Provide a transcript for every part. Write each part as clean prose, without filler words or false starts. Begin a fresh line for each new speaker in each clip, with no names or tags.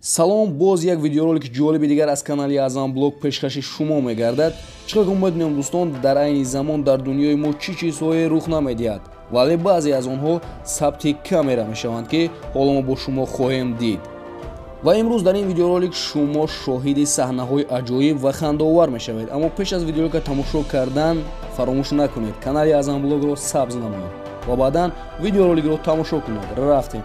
Салом, боз як видеоролики ҷолиби дигар аз канали Аъзам Блог пешкаши шумо мегардад. Чӣ қадр медонем дӯстон, дар айни замон дар дунёи мо чӣ чизҳое рух намедиҳад, вале баъзе аз онҳо сабти камера мешаванд, ки ҳоло мо бо шумо хоҳем дид. Ва имрӯз дар ин видеоролик шумо шоҳиди саҳнаҳои аҷоиб ва хандаовар мешавед. Аммо пеш аз видеоролика тамошо кардан фаромӯш накунед, канали Аъзам Блогро сабз намоед ва баъдан видеороликро тамошо кунед. Рафтем.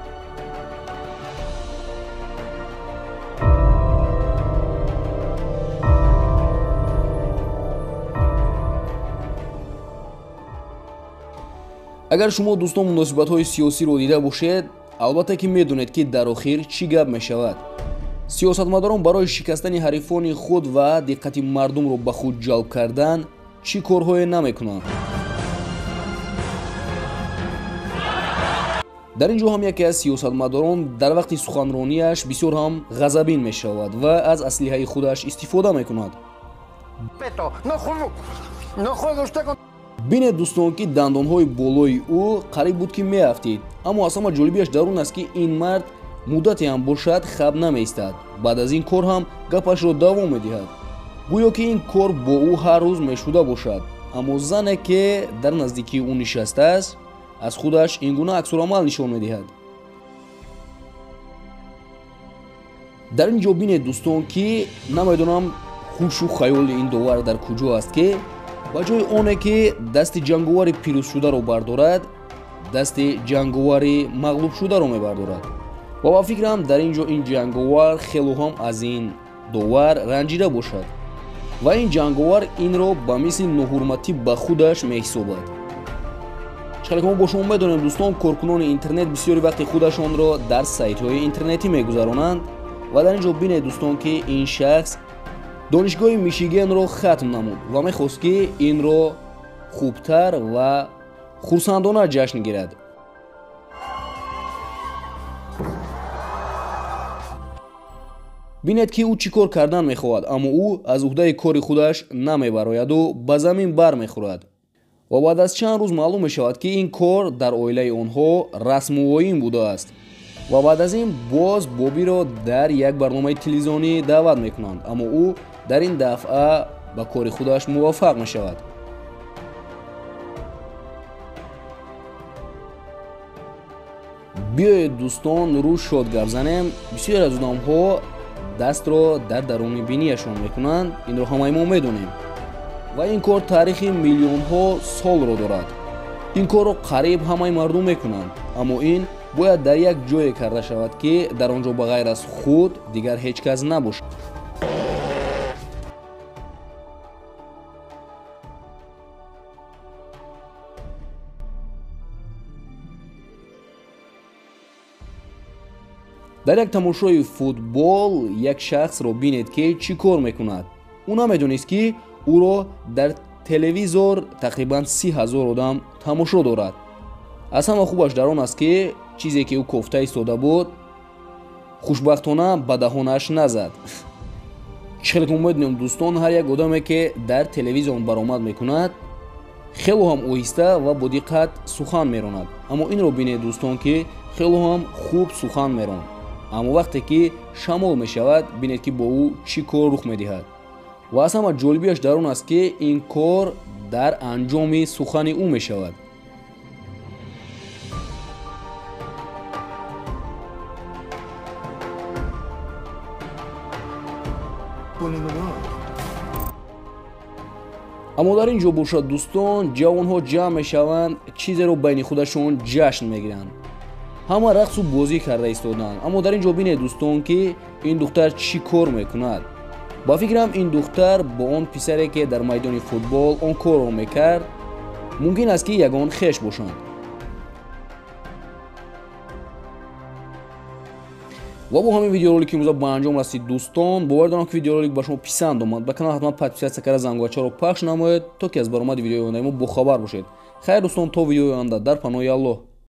Агар шумо дӯстон муносибатҳои сиёсиро дида бошед, албатта ки медонед, ки дар охир чӣ гап мешавад. Сиёсатмадорон барои шикастани ҳарифони худ ва диққати мардумро ба худ ҷалб кардан чӣ корҳое намекунанд. Дар ин ҷо ҳам яке аз сиёсатмадорон дар вақти суханронияш бисёр ҳам ғазабин мешавад ва аз аслиҳаи худаш истифода мекунад. Бинед дӯстон, ки дандонҳои болои ӯ қариб буд ки меафтид, аммо аз ҳама ҷолибиаш дар он аст, ки ин мард муддате ҳам бошад хаб намеистад. Баъд аз ин кор ҳам гапашро давом медиҳад, гӯё ки ин кор бо ӯ ҳар рӯз мешуда бошад. Аммо зане ки дар наздикии ӯ нишастааст, аз худаш ин гуна аксуламал нишон медиҳад. Дар ин ҷо бинед дӯстон, ки намедонам ҳушу хаёли ин довар дар куҷо аст, ки ба ҷои оне ки дасти ҷанговари пирӯзшударо бардорад, дасти ҷанговари мағлубшударо мебардорад. Ва ба фикрам дар ин ҷо ин ҷанговар хело ҳам аз ин довар ранҷида бошад ва ин ҷанговар инро ба мисли ноҳурматӣ ба худаш меҳисобад. Чӣ мо бо шумо медонем дӯстон, коркунони интернет бисёри вақти худашонро дар сайтҳои интернетӣ мегузаронанд. Ва дар ин ҷо бинед дӯстон, ки ин шахс донишгоҳи Мишигенро хатм намуд ва мехост, ки инро хубтар ва хурсандона ҷашн гирад. Бинед, ки ӯ чӣ кор кардан мехоҳад, аммо ӯ аз уҳдаи кори худаш намебарояду ба замин бармехӯрад. Ва баъд аз чанд рӯз маълум мешавад, ки ин кор дар оилаи онҳо расму оин будааст. Ва баъд аз ин боз Бобиро дар як барномаи телевизионӣ даъват мекунанд, аммо ӯ дар ин дафъа ба кори худаш муваффақ мешавад. Биёед дӯстон, рӯ шод гап занем. Бисёре аз одамҳо дастро дар даруни бинияшон мекунанд, инро ҳамаи мо медонем. Ва ин кор таърихи миллионҳо солро дорад. Ин корро қариб ҳамаи мардум мекунанд, аммо ин бояд дар як ҷое карда шавад, ки дар он ҷо ба ғайр аз худ дигар ҳеҷ кас набошад. Дар як тамошои футбол як шахсро бинед, ки чӣ кор мекунад. Ӯ намедонист, ки ӯро дар телевизор тақрибан 30 000 одам тамошо дорад. Аз ҳама хубаш дар он аст, ки чизе ки ӯ кофта истода буд, хушбахтона ба даҳонаш назад. Чӣ хеле ки мо медонем дӯстон, ҳар як одаме ки дар телевизион баромад мекунад, хело ҳам оҳиста ва бо диққат сухан меронад. Аммо инро бинед дӯстон, ки хело ҳам хуб сухан меронд. Аммо вақте ки шамол мешавад, бинед, ки бо ӯ чӣ кор рух медиҳад. Ва аз ҳама ҷолибиаш дар он аст, ки ин кор дар анҷоми сухани ӯ мешавад. Аммо дар ин ҷо бошад дӯстон, ҷавонҳо ҷамъ мешаванд, чизеро байни худашон ҷашн мегиранд. Ҳама рақсу бозӣ карда истоданд. Аммо дар ин ҷо бинед дӯстон, ки ин духтар чӣ кор мекунад. Ба фикрам ин духтар бо он писаре, ки дар майдони футбол он корро мекард, мумкин аст, ки ягон хеш бошанд. Ва бо ҳамин видеоролики имрӯза ба анҷом расид дӯстон. Бовар дорам, ки видеоролик ба шумо писанд омад. Ба канал ҳатман подписаться карда, зангӯчаро пахш намоед, то ки аз баромади видеои ояндаи мо бохабар бошед. Хайр дӯстон, то видеои оянда, дар паноҳи Аллоҳ.